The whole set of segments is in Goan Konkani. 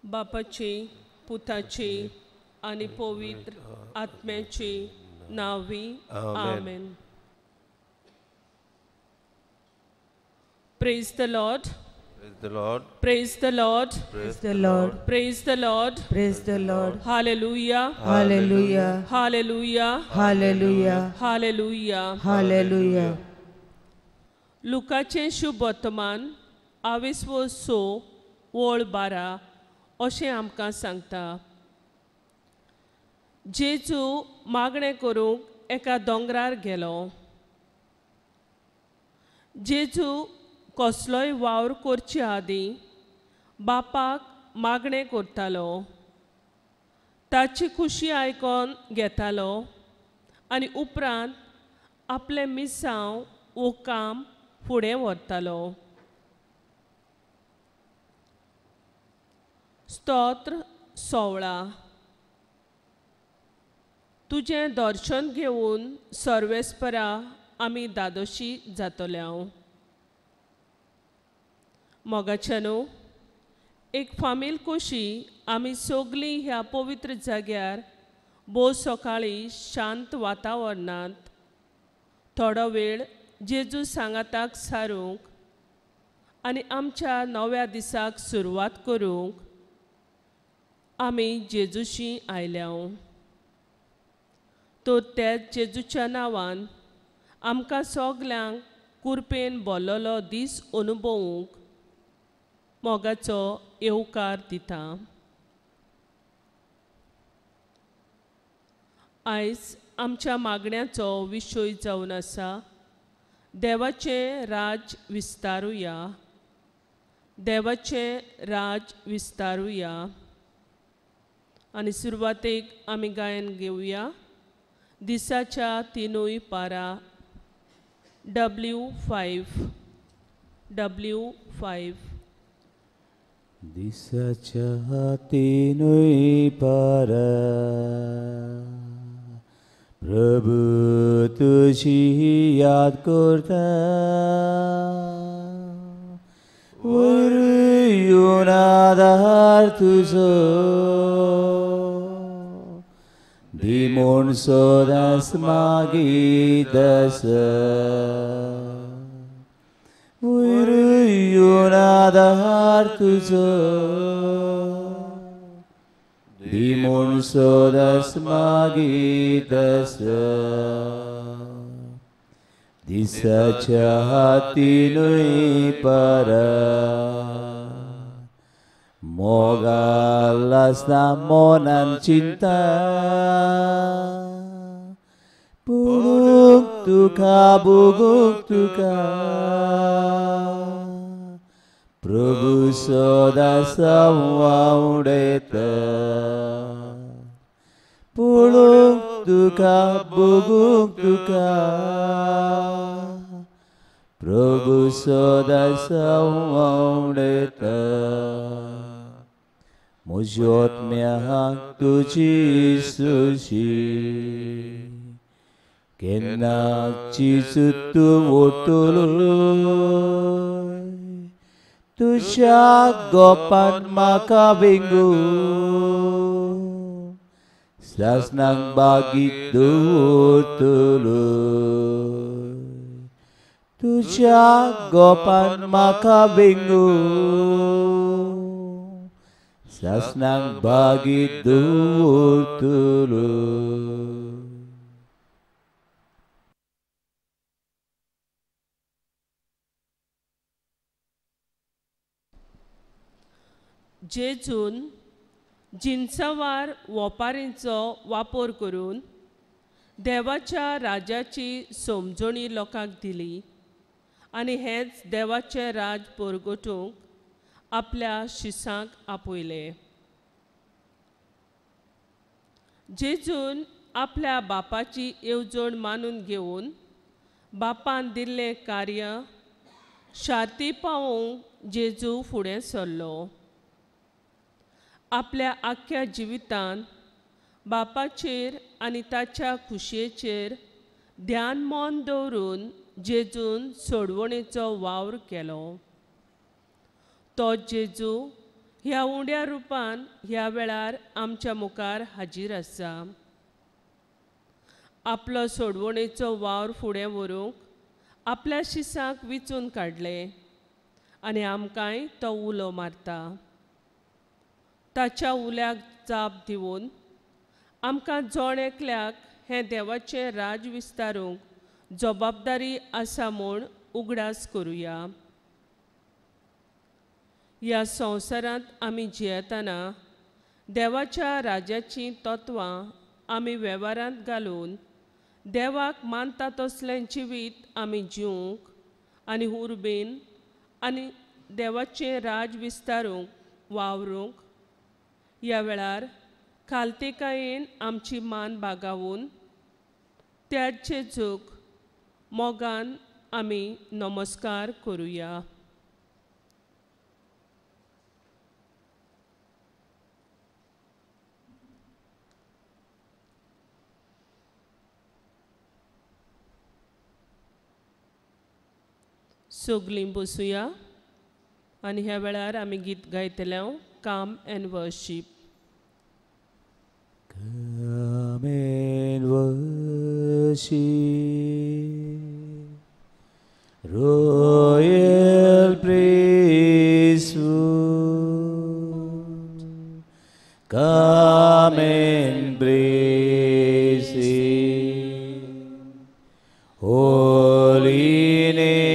बापाची पुताची आनी पवित्र आत्म्याची नांवी आमेन. Praise the Lord. Praise the Lord. Praise the Lord. Praise the Lord. Praise the Lord. Praise the Lord. Hallelujah. Hallelujah. Hallelujah. Hallelujah. Hallelujah. Hallelujah. लुकाचें शुभवर्तमान आवेसवो 6 ओळ 12 अशें आमकां सांगता. जेजू मागणें करूंक एका दोंगरार गेलो. जेजू कसलोय वावर करचे आदीं बापाक मागणें करतालो, ताची खुशी आयकोन घेतालो आनी उपरांत आपलें मिसांव वो काम फुडें व्हरतालो. स्तोत्र 16. तुजें दर्शन घेवन सर्वेस्परा आमी दादोशी जातले. मोगाच्यानो, एक फामील कशी आमी सगळीं ह्या पवित्र जाग्यार भोव सकाळी शांत वातावरणांत थोडो वेळ जेजू सांगाताक सारूंक आनी आमच्या नव्या दिसाक सुरवात करूंक आमी जेजूशी आयल्या. तर त्या जेजूच्या नांवान आमकां सगल्यांक कुरपेन बोल्लोलो दीस अनुभवूंक मोगाचो येवकार दिता. आयज आमच्या मागण्याचो विशय जावन आसा देवाचें राज विस्तारुया, देवाचें राज विस्तारुया. आनी सुरवातेक आमी गायन घेवया दिसाच्या 3 पारा W5 W5. दिसाच्या 3 पारा प्रभु तुझी याद करता, वयर आधार तुझो दी म्हूण सदांच मागीत आसा, वयर आधार तुझो दी म्हूण सदांच मागीत आसा. दिसाच्या 3 पारा मोगाल आसना मनान चिंता, पळोवंक तुका भोगूंक तुका प्रभू सदांच वावडयता, पळोवंक तुका भोगूंक तुका प्रभू सदांच वावडयता. म्हज्या आत्म्याक तुजी सुशी केन्नाची तूं वतलो, तुज्या गोपान म्हाका वेंगू सासणाक बागीत दवरतलो, तुज्या गोपान म्हाका वेंगू सासणाक बागीत दवरतलो. जेजून जिनसावार वोपारींचो वापर करून देवाच्या राजाची समजणी लोकांक दिली आनी हेंच देवाचें राज परगटूंक आपल्या शिसांक आपयले. जेजून आपल्या बापाची येवजण मानून घेवन बापान दिल्लें कार्य शार्ती पावोवंक जेजू फुडें सरलो. आपल्या आख्ख्या जिवितांत बापाचेर आनी ताच्या खुशयेचेर ध्यान मन दवरून जेजून सोडवणेचो वावर केलो. तो जेजू ह्या उण्या रुपान ह्या वेळार आमच्या मुखार हाजीर आसा. आपलो सोडवणेचो वावर फुडें व्हरूंक आपल्या शिसांक विचून काडले आनी आमकांय तो उलो मारता. ताच्या उल्याक जाप दिवन आमकां जण एकल्याक हें देवाचें राज विस्तारूंक जबाबदारी आसा म्हूण उगडास करुया. ह्या संवसारांत आमी जियेतना देवाच्या राज्याचीं तत्वां आमी वेव्हारांत घालून देवाक मानता तसलें जिवीत आमी जिवंक आनी उर्बेन आनी देवाचें राज विस्तारूंक वावरूंक ह्या वेळार खालतेकायेन आमची मान बागावून त्या जेजूक मोगान आमी नमस्कार करुया. सगलीं बसुया आनी ह्या वेळार आमी गीत गायतले काम and worship. Come and worship, royal priesthood. Come and praise Him, holy nation.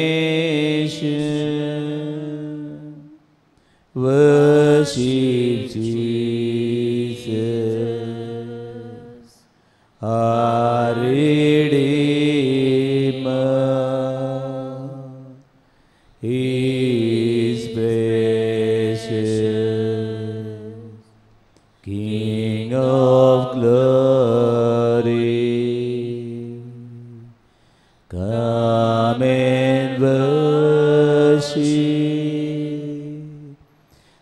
Worship Jesus, our Redeemer. He is precious, King of glory. Come and worship,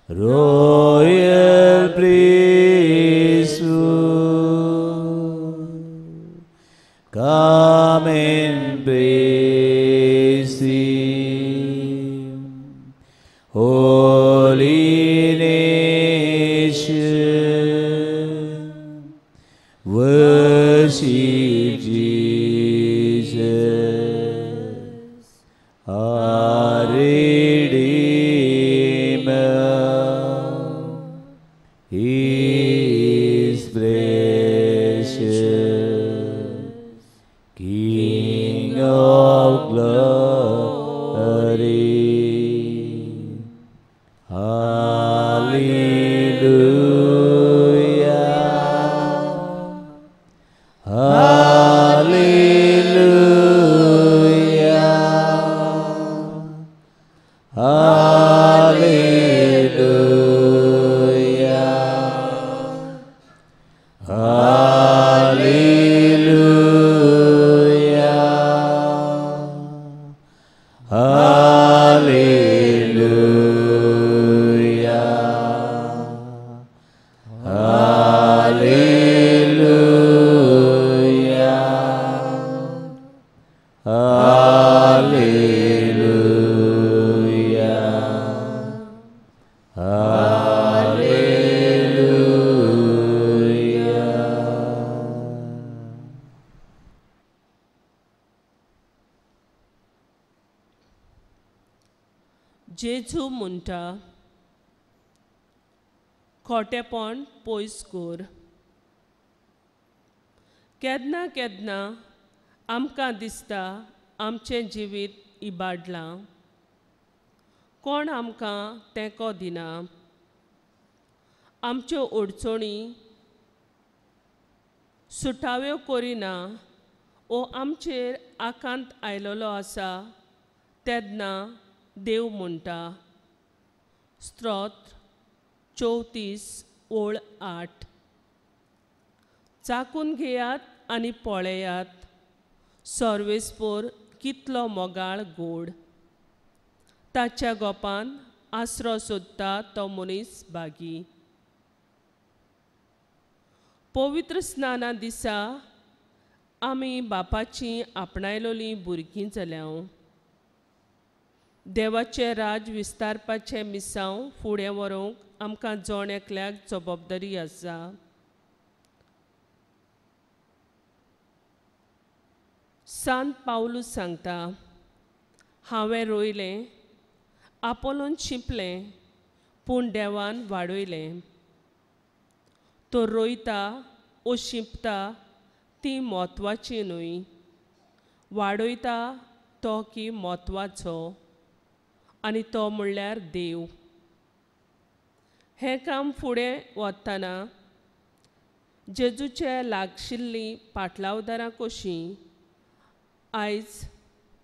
royal priesthood. Come and praise Him, holy nation. Worship Jesus, our Redeemer. He is precious, King of glory. Hallelujah, hallelujah, hallelujah, hallelujah, hallelujah, hallelujah, hallelujah, hallelujah. जेजू म्हणटा, खोटेपण पयस कर. केन्ना केन्ना आमकां दिसता आमचें जिवीत इबाडलां, कोण आमकां तेंको दिना, आमच्यो अडचणी सुटाव्यो करिना ओ आमचेर आकांत आयलेलो आसा तेन्ना देव म्हणटा. स्त्रोत 34:8. चाकून घेयात आनी पळयात सर्वेस्पोर कितलो मोगाळ गोड. ताच्या गोपान आसरो सोदता तो मनीस बागी. पवित्र स्नाना दिसा आमी बापाची आपणायलोली भुरगीं जाल्या. देवाचें राज विस्तारपाचें मिसांव फुडें व्हरूंक आमकां जण एकल्याक जबाबदारी आसा. सांत पावलूस सांगता, हांवें रोयलें, आपोलोन शिंपलें, पूण देवान वाडयलें. तो रोयता ओ शिंपता ती म्हत्वाची न्हय, वाडयता तो की म्हत्वाचो, आनी तो म्हणल्यार देव. हें काम फुडें वतना जेजूचे लागशिल्लीं पाटलावदारां कशीं आयज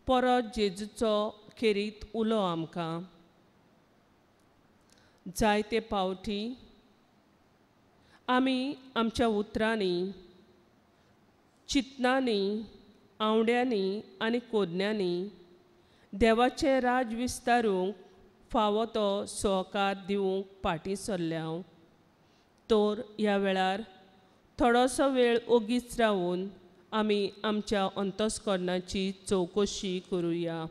परत जेजूचो खेरीत उलो आमकां. जायते पावटी आमी आमच्या उतरांनी, चिंतनांनी, आंवड्यांनी आनी कोदण्यांनी देवाचें राज विस्तारूंक फावो तो सहकार दिवंक फाटीं सरल्या. तर ह्या वेळार थोडोसो वेळ ओगीच रावून आमी आमच्या अंतस्करणाची चवकशी करुया.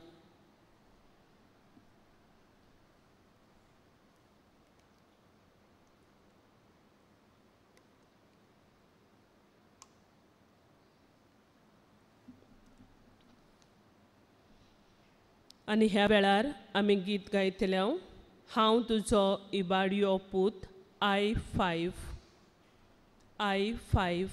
आनी ह्या वेळार आमी गीत गायतले, हांव तुजो इबाडयो पूत, I five, I five.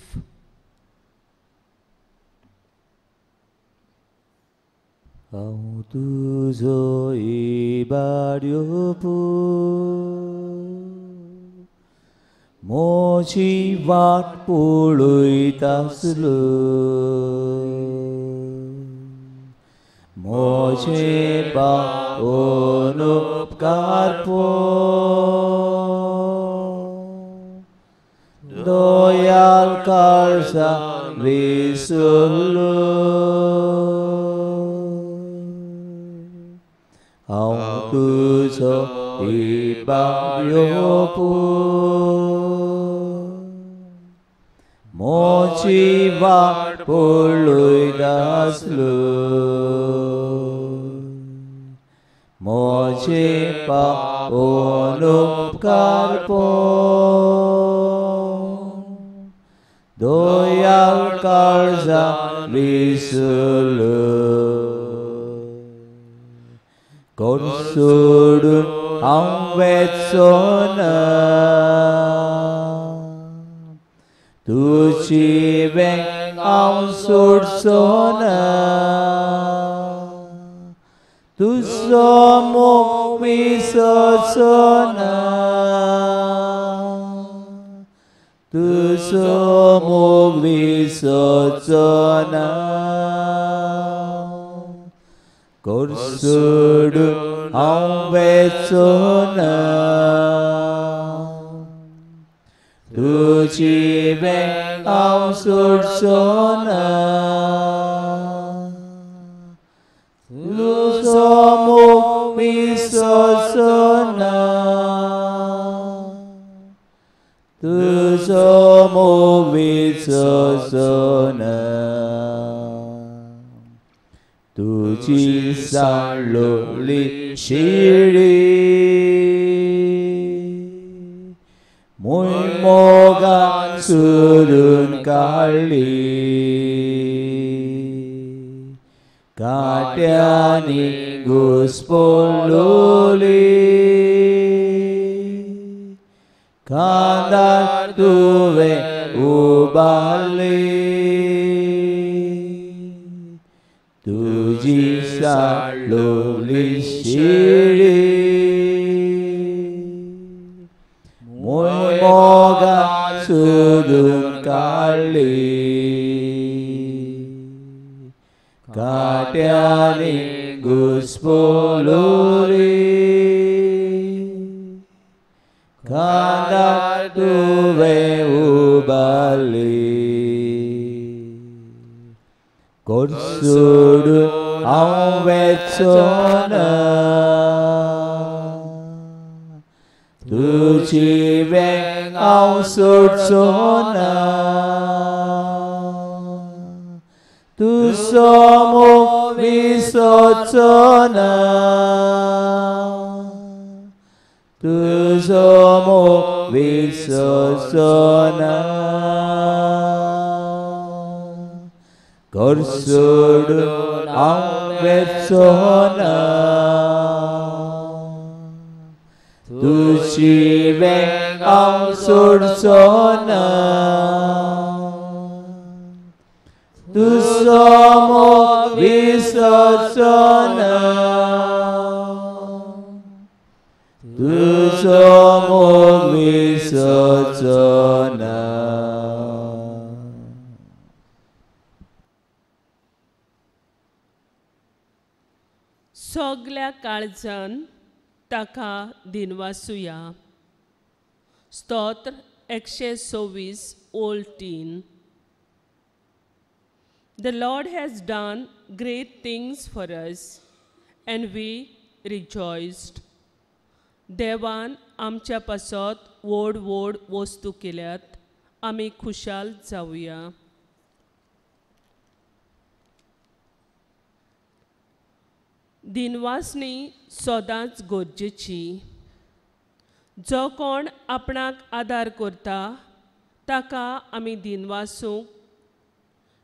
हांव तुजो इबाडयो पूत, म्हजी वाट पळयतासलो, म्हजे पावन उपकार दयाल काळजा विसरलो. हांव तुजो इबाडयो पूत, म्हजी वाट पळयतासलो, म्हजे पावन उपकार दयाल काळजा विसरलो. कोण सोडून हांव वचो ना, तुजी वेंग हांव सोडचो ना, तुजो मोग विसरचो ना, तुजो मोग विसरचो ना. कोण सोडून हांव वचो ना, तुजी वेंग हांव सोडचो ना, तुजो मोग विसरचो ना, तुजो मोग विसरचो ना. तुजी सांडलोली शिडी मुय मोगान सोदून काडली, कांट्यांनी घुसपलोली, खांदार तुवें उबारली, तुजी सांडलोली शिडी मुय मोगान सोदून काडली, कांट्यांनी घुसपलोली, खांदार तुवें उबारली. कोण सोडून हांव वेचो ना तुजी वेंग हांव सोडचो ना तुजो मोग विसरचो ना तुजो मोग विसरचो ना घर सोडून हांव वेचो ना तुजी वेंग हांव सोडचो ना तुजो मोग विसरचो ना तुजो मोग विसरचो ना. सगल्या काळजान ताका दिनवासुया. स्तोत्र 126 ओळ 3. The Lord has done great things for us, and we rejoiced. देवान आमच्या पासत व्हड व्हड वस्तू केल्यात, आमी खुशाल जावया. दिनवासणी सदांच गरजेची. जो कोण आपणाक आदार करता ताका आमी दिनवासूंक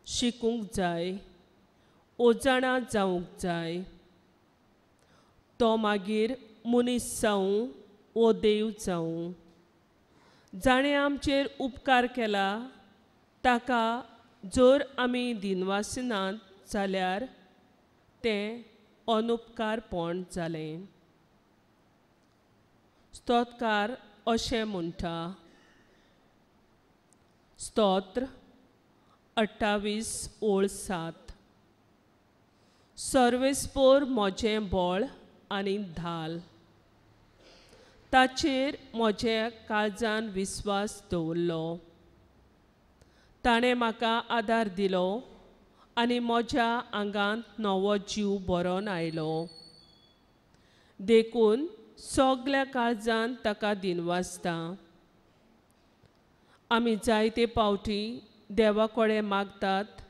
शिकूंक जाय, ओजाणा जावंक जाय. तो मागीर मनीस जावं वो देव जावं, जाणें आमचेर उपकार केला ताका जर आमी दिनवासिनात जाल्यार तें अनुपकारपण जालें. स्तोत्रकार अशें म्हणटा. स्तोत्र 28 ओळ 7. सर्वेस्पोर म्हजें बळ आनी धाल, ताचेर म्हज्या काळजान विस्वास दवरलो. ताणें म्हाका आदार दिलो आनी म्हज्या आंगांत नवो जीव बरोवन आयलो. देखून सगल्या काळजान ताका दिनवासता. आमी जायते पावटी देवा कडेन मागतात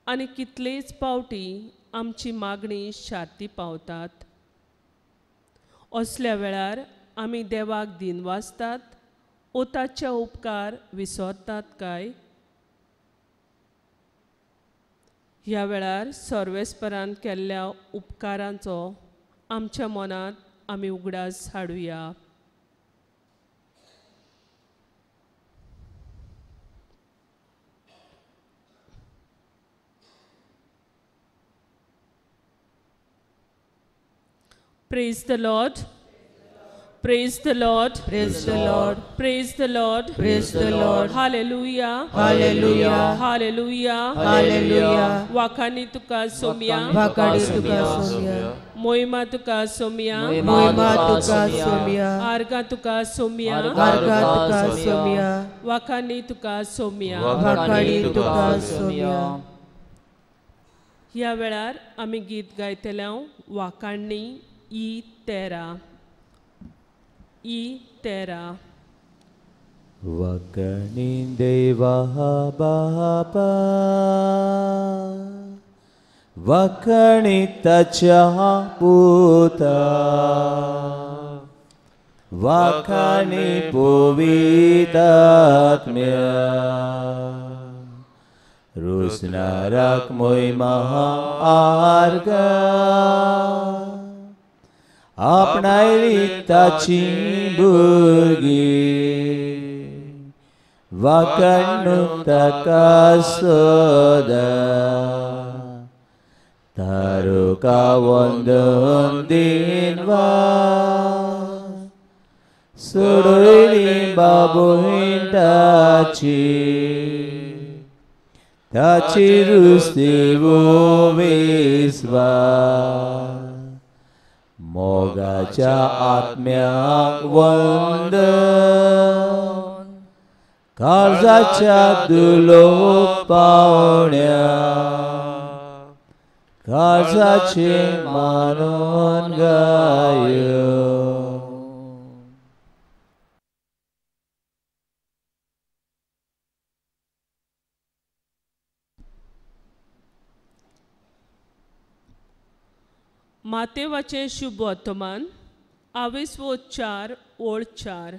आनी कितलेच पावटी आमची मागणी शार्ती पावतात. असल्या वेळार आमी देवाक दिनवासतात ओ ताचे उपकार विसरतात काय? ह्या वेळार सर्वेस्परान केल्ल्या उपकारांचो आमच्या मनांत आमी उगडास हाडुया. Praise the Lord. Praise the Lord. Praise the Lord. Praise the Lord. Praise the Lord. Hallelujah. Hallelujah. Hallelujah. Hallelujah. Wakani tuka somia. Wakani tuka somia. Moima tuka somia. Moima tuka somia. Arga tuka somia. Arga tuka somia. Wakani tuka somia. Wakani tuka somia. ह्या वेळार आमी गीत गायतले वाकाणी ई 13. ई 13. वाकणी देवा बापा वाकणी ताच्या पुता वाकणी पवित्र आत्म्या रुसनाराक मोहिमा आर्गा आपणायली ताची भुरगीं वाकणू ताका सदां तारुका वंदन दिनवास सोडयली बाबूय ताची ताची रुस्तीवो विस्वास मोगाच्या आत्म्याक वंदन काळजाच्या दुलो पावण्या काळजाचे मानून गायो. मातेवाचें शुभ वर्तमान आवेसवो 4 ओळ 4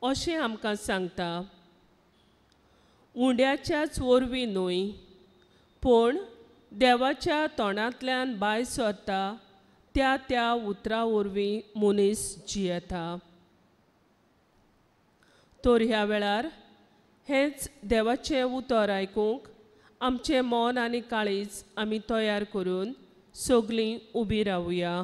अशें आमकां सांगता. उंड्याच्याच वरवीं न्हय पूण देवाच्या तोंडांतल्यान भायर सरता त्या त्या उतरां वरवीं मनीस जियेता. तर ह्या वेळार हेंच देवाचें उतर आयकूंक आमचें मन आनी काळीज आमी तयार करून सगळीं उबी रावया.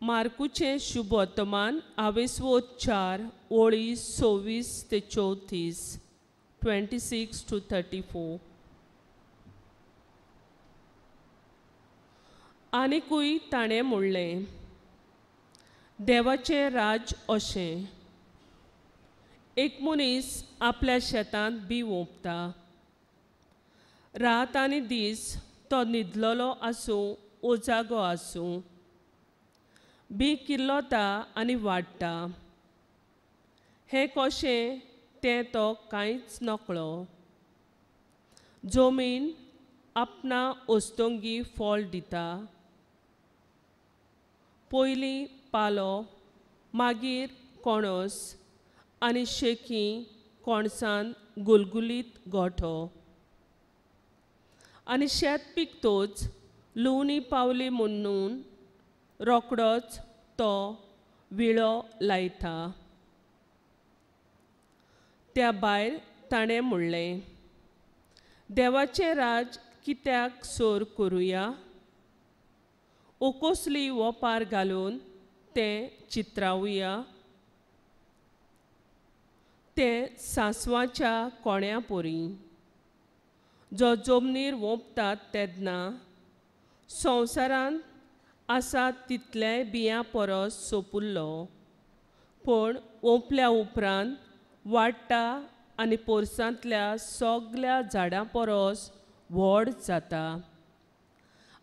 मार्कुचें शुभ वर्तमान आवेसवो 4 ओळी 26 ते 34 26 to 34. आनिकूय ताणें म्हणलें, देवाचें राज अशें, एक मनीस आपल्या शेतांत बी ओंपता. रात आनी दीस तो न्हिदलेलो आसूं वो जागो आसूं, बी किल्लता आनी वाडटा. हें कशें तें तो कांयच नकळो. जमीन आपणा ओस्तोंगी फळ दिता. पयलीं पालो, मागीर कोणस आनी शेकी कोणसान गुलगुलीत गोठो. आनी शेत पिकतोच लुवणी पावली म्हणून रोकडोच तो विळो लायता. त्या भायर ताणें म्हणलें, देवाचें राज कित्याक सोर करुया? ओ कसली वोपार घालून तें चित्रावया? तें सांसवाच्या कोण्या पोरी, जो जमनीर वोंपतात तेन्ना संवसारांत आसा तितल्याय बियां परस सोपुल्लो, पूण ओंपल्या उपरांत वाडटा आनी पोरसांतल्या सगल्या झाडां परस व्हड जाता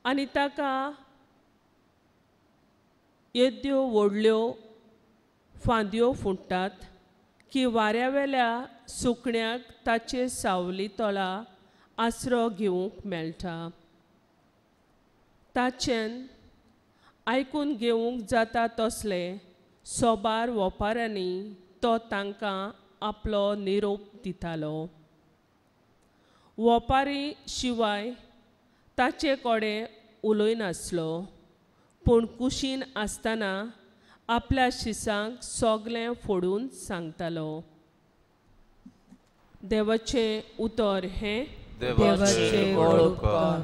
आनी ताका येद्यो व्हडल्यो फांदयो फुट्टात की वाऱ्यावेल्या सुकण्याक ताचे सावली तळा आसरो घेवंक मेळटा. ताचेन आयकून घेवंक जाता तसले सोबार वोपारांनी तो तांकां आपलो निरोप दितालो. वोपारी शिवाय ताचे कडेन उलयनासलो, पूण कुशीन आसतना आपल्या शिसांक सगळें फोडून सांगतालो. देवाचें उतर हें देवाचें व्हड उपकार.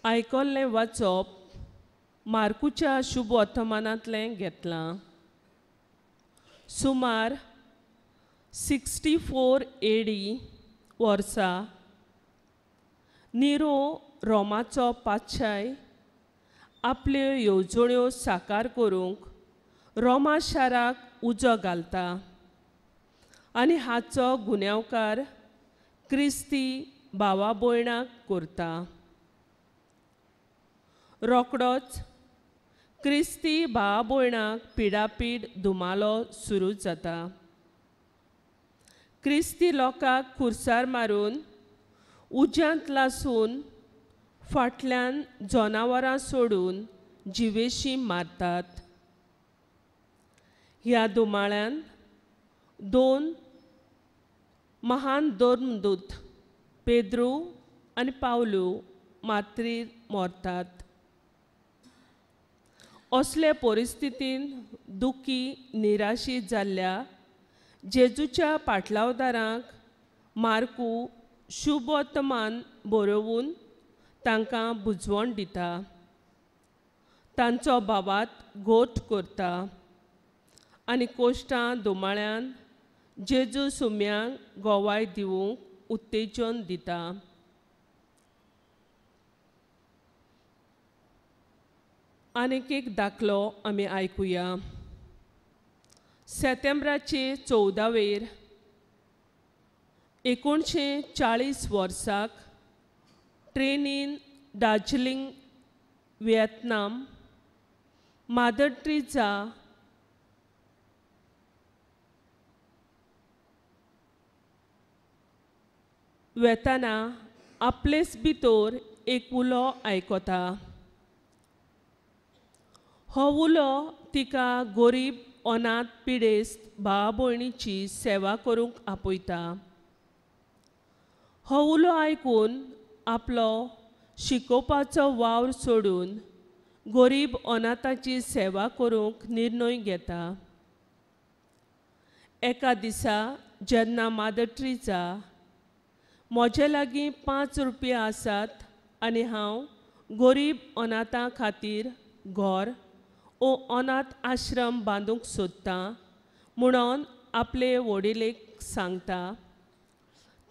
आयकल्लें वाचप मार्कुच्या शुभ वर्तमानांतलें घेतलां. सुमार 64 AD वर्सा निरो रोमाचो पातशाय आपल्यो येवजण्यो साकार करूंक रोमा शाराक उजो घालता आनी हाचो गुन्यांवकार क्रिस्ती भावा भयणाक करता. रोकडोच क्रिस्ती भावा भयणाक पिडापीड धुमालो सुरू जाता. क्रिस्ती लोकांक खुर्सार मारून उज्यांत लासून फाटल्यान जनावरां सोडून जिवेशी मारतात. ह्या धुमाळ्यान 2 महान धर्मदूत पेद्रू आनी पावलू मात्रीर मरतात. असले परिस्थितीन दुखी निराशी जाल्ल्या जेजूच्या पाटलावदारांक मार्कू शुभ वर्तमान बरोवन तांकां बुजवण दिता, तांचो बाबात गोठ करता आनी कोश्टां धुमाळ्यान जेजू सुम्यांक गोवाय दिवंक उत्तेजन दिता. आनीक एक दाखलो आमी आयकुया. सेतेंब्राचे 14वेर 1940 वर्साक ट्रेनीन दार्जिलिंग व्हिएतनाम मादर ट्रिजा वेताना आपलेच भितर एक उलो आयकता. हो उलो तिका गरीब अनाथ पिडेस्त भाव भयणीची सेवा करूंक आपयता. हो उलो आयकून आपलो शिकोवपाचो वावर सोडून गरीब अनाथाची सेवा करूंक निर्णय घेता. एका दिसा जेन्ना मादर ट्रिजा म्हजे लागीं 5 रुपया आसात आनी हांव गरीब अनाथां खातीर घर ओ अनाथ आश्रम बांदूंक सोदतां म्हणून आपले वडिलेक सांगता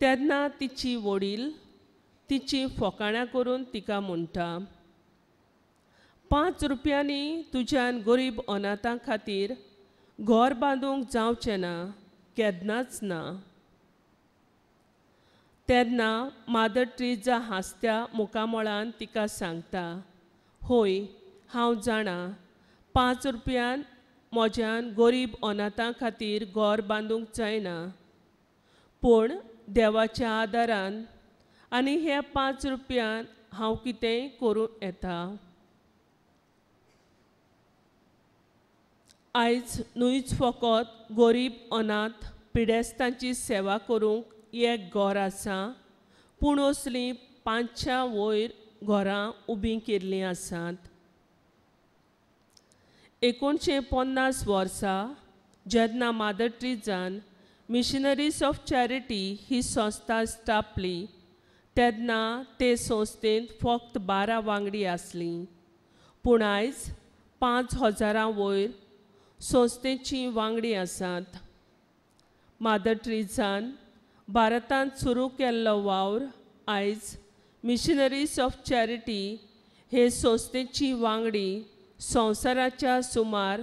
तेन्ना तिची वडील तिची फोकाणां करून तिका म्हणटा, 5 रुपयांनी तुज्यान गरीब अनाथां खातीर घर बांदूंक जावचें ना, केन्नाच ना. तेन्ना मादर ट्रिजा हांसत्या मुखामळान तिका सांगता, होय हांव जाणा 5 रुपयान म्हज्यान गरीब अनाथां खातीर घर बांदूंक जायना, पूण देवाच्या आदारान आनी ह्या 5 रुपयान हांव कितेंय करूं येता. आयज न्हूच फकत गरीब अनाथ पिडेस्तांची सेवा करूंक एक घर आसा, पूण असलीं 500 वयर घरां उबीं केल्लीं आसात. 1950 वर्सा जेन्ना मादर ट्रिजान मिशनरीज ऑफ चॅरिटी ही संस्था स्थापली तेन्ना ते संस्थेंत फक्त 12 वांगडी आसलीं, पूण आयज 5000 वयर संस्थेची वांगडी आसात. मादर ट्रिजान भारतांत सुरू केल्लो वावर आयज मिशनरीज ऑफ चॅरिटी हे संस्थेची वांगडी संवसाराच्या सुमार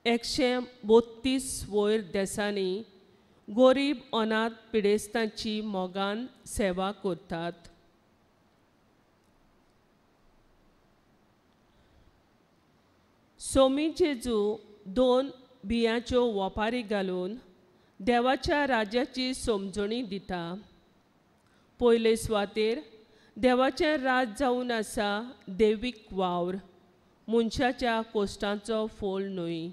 132 वयर देशांनी गरीब अनाथ पिडेस्तांची मोगान सेवा करतात. सोमी जेजू 2 बियांच्यो वोपारी घालून देवाच्या राज्याची समजणी दिता. पयले सुवातेर देवाचें राज जावन आसा देवीक वावर, मनशाच्या कोश्टांचो फोल न्हय.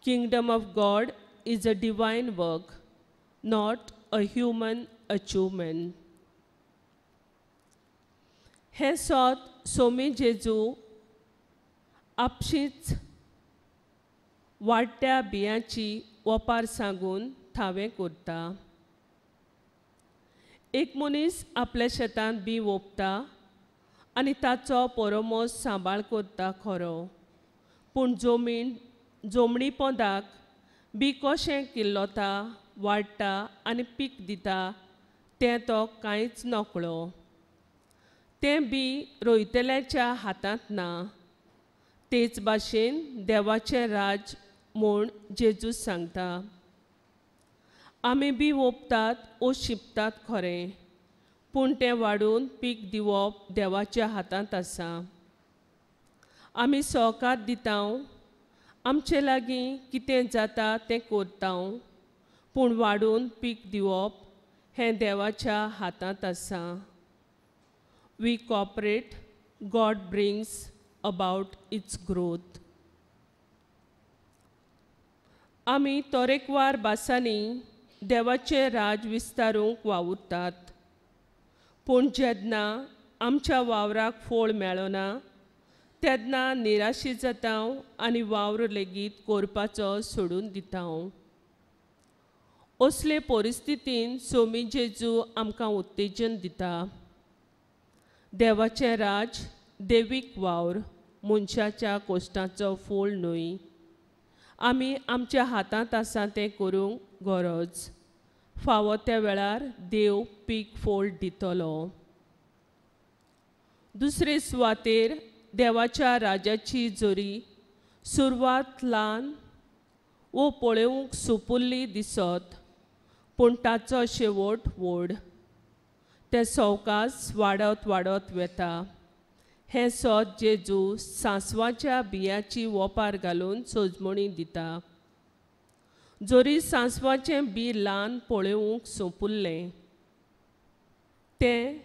Kingdom of God is a divine work, not a human achievement. हें सोत सोमी जेजू आपशींच वाडट्या बियांची वपार सांगून थावें करता. एक मनीस आपल्या शेतांत बी ओंपता आनी ताचो पोरोमोस सांबाळ करता खरो, पूण जमणी पोंदाक बी कशें किल्लोता, वाडटा आनी पीक दिता तें तो कांयच नकळो. तें बी रोयतल्याच्या हातांत ना. तेच भाशेन देवाचें राज म्हूण जेजू सांगता. आमी बी ओंपतात ओ शिंपतात खरें, पूण तें वाडून पीक दिवप देवाच्या हातांत आसा. आमी सहकार दिता, आमचे लागीं कितें जाता तें करता, पूण वाडून पीक दिवप हें देवाच्या हातांत आसा. We cooperate, God brings about its growth. आमी तरेकवार भासांनी देवाचें राज विस्तारूंक वावुरतात, पूण जेन्ना आमच्या वावराक फळ मेळना तेन्ना निराशी जाता आनी वावर लेगीत करपाचो सोडून दिता. असले परिस्थितीन सोमी जेजू आमकां उत्तेजन दिता. देवाचें राज देवीक वावर, मनशाच्या कोश्टाचो फोल न्हय. आमी आमच्या हातांत आसा तें करूंक गरज. फावो त्या वेळार देव पीक फोल्ड दितलो. दुसरे सुवातेर देवाच्या राजाची जरी सुरवात ल्हान वो पळोवंक सुपुल्ली दिसत पूण ताचो शेवट व्हड. तें सवकास वाडत वाडत वेता. हें सत जेजू सांसवाच्या बियाची वोपार घालून सजमणी दिता. जरी सांसवाचें बी ल्हान पळोवंक सोंपुल्लें तें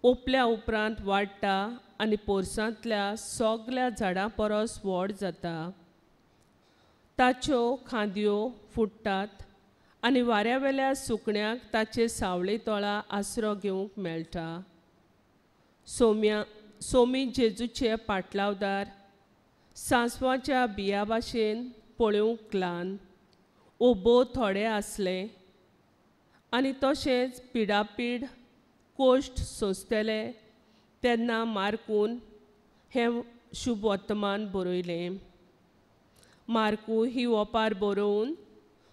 ओपल्या उपरांत वाडटा आनी पोरसांतल्या सगल्या झाडां परस व्हड जाता. ताच्यो खांदयो फुट्टात आनी वाऱ्या वेल्या सुकण्याक ताचे सावळे तळा आसरो घेवंक मेळटा. सोमी जेजूचे पाटलावदार सांसवाच्या बिया भाशेन पळोवंक ल्हान वो भोव थोडे आसले आनी तशेंच पिडापीड कोश्ट सोंसतले तेन्ना मार्कून हें शुभ वर्तमान बरयलें. मार्कू ही ओपार बरोवन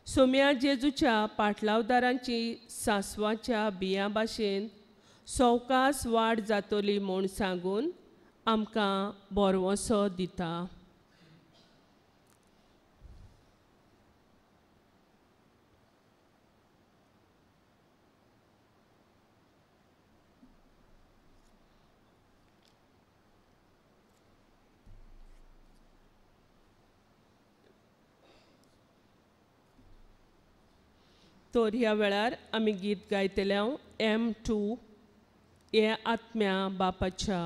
सोम्या जेजूच्या पाटलावदारांची सांसवाच्या बियां भाशेन सवकास वाड जातली म्हूण सांगून आमकां भरवंसो दिता. तर ह्या वेळार आमी गीत गायतले M2 हे आत्म्या बापाच्या.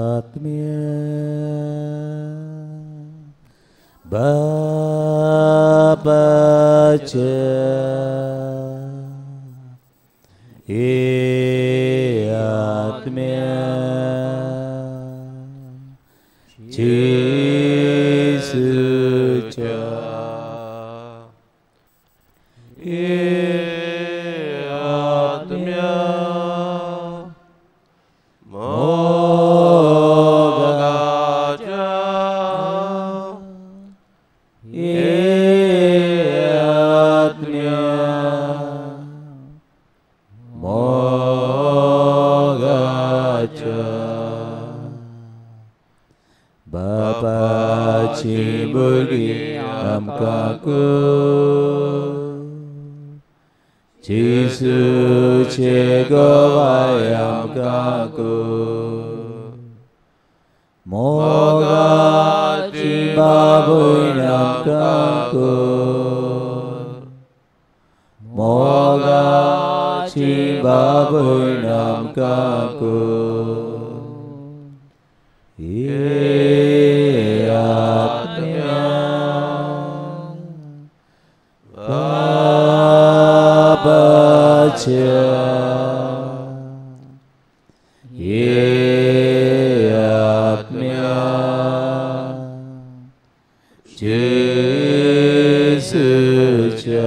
आत्म्या बापाच्या आत्म्या जेजूच्या आत्म्या मोगाच्या आत्म्या मोगाच्या बापाची भुरगीं आमकां जेजूचे गवाय आमकां मोगाची बाबूय आमकां मोगाची बाबूय आमकां आत्म्या बापाच्या आत्म्या जेजूच्या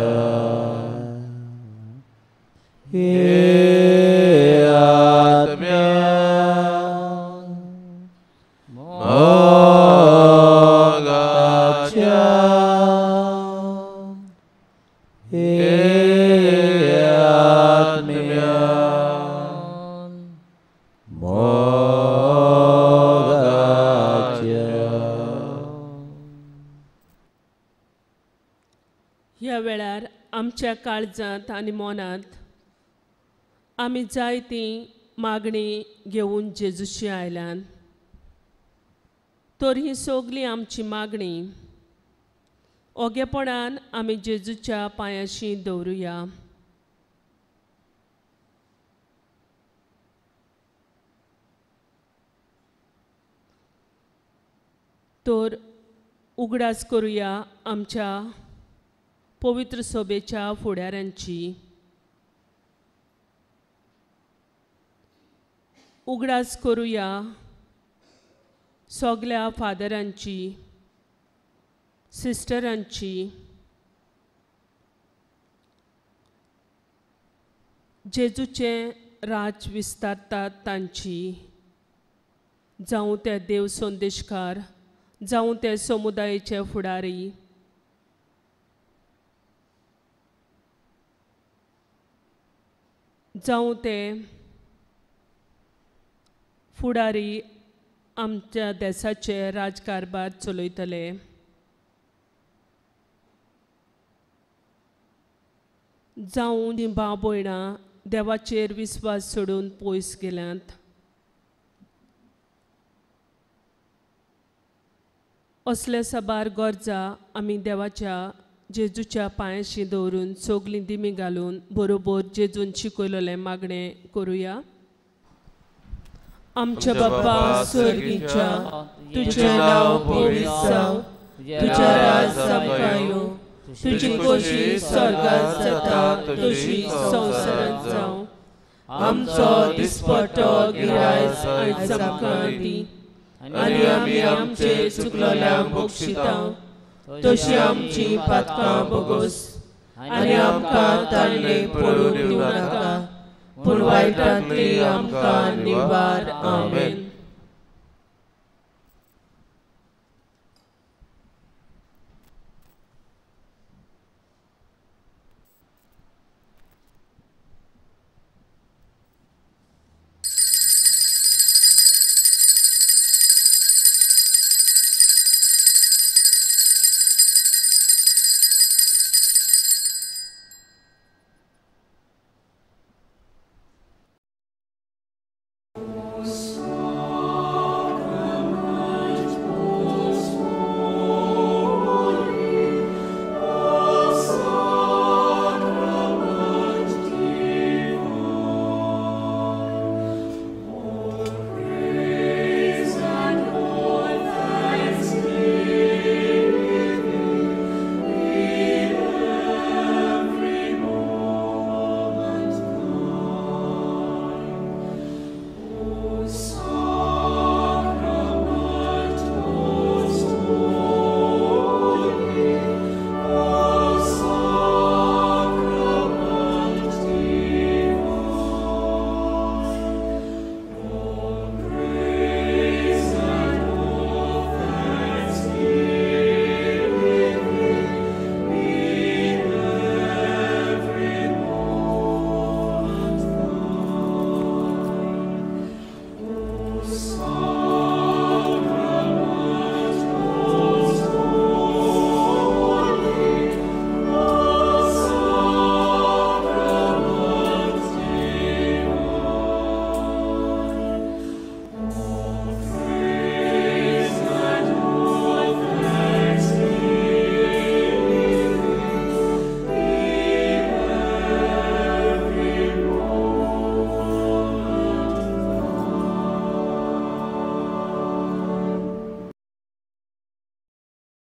आत्म्या मोगाच्या आत्म्या मोगाच्या. ह्या वेळार आमच्या काळजांत आनी मनांत आमी जायती मागणी घेवन जेजूशी आयल्यान. तर ही सगली आमची मागणी ओगेपणान आमी जेजूच्या पांयाशी दवरुया. तर उगडास करुया आमच्या पवित्र सभेच्या फुडाऱ्यांची. उगडास करुया सगल्या फादरांची, सिस्टरांची, जेजूचें राज विस्तारतात तांची. जावं ते देव संदेशकार, जावं ते समुदायेचे फुडारी, जावं ते फुडारी आमच्या देसाचे राजकारभार चलयतले, जावं ती भाव भयणां देवाचेर विस्वास सोडून पयस गेल्यांत. असले साबार गरजा आमी देवाच्या जेजूच्या पांयाशी दवरून सगळीं दिमी घालून बरोबर जेजून शिकयलेलें मागणें करुया. आमच्या बापा स्वर्गीच्या, तुजें नांव पवित्र जावं, तुजें राज आमकां येवं, तुजी खोशी स्वर्गांत जाता तशी संवसारांत जावं. आमचो दिसपट्टो गिरायस आयज आमकां दी, आनी आमी आमचे चुकलोल्यांक बक्षिता तशी आमची पातकां बोगोस, आनी आमकां ताणें पडूंक दिवं नाका, पूण वायटांतली आमकां निवार. आमेन.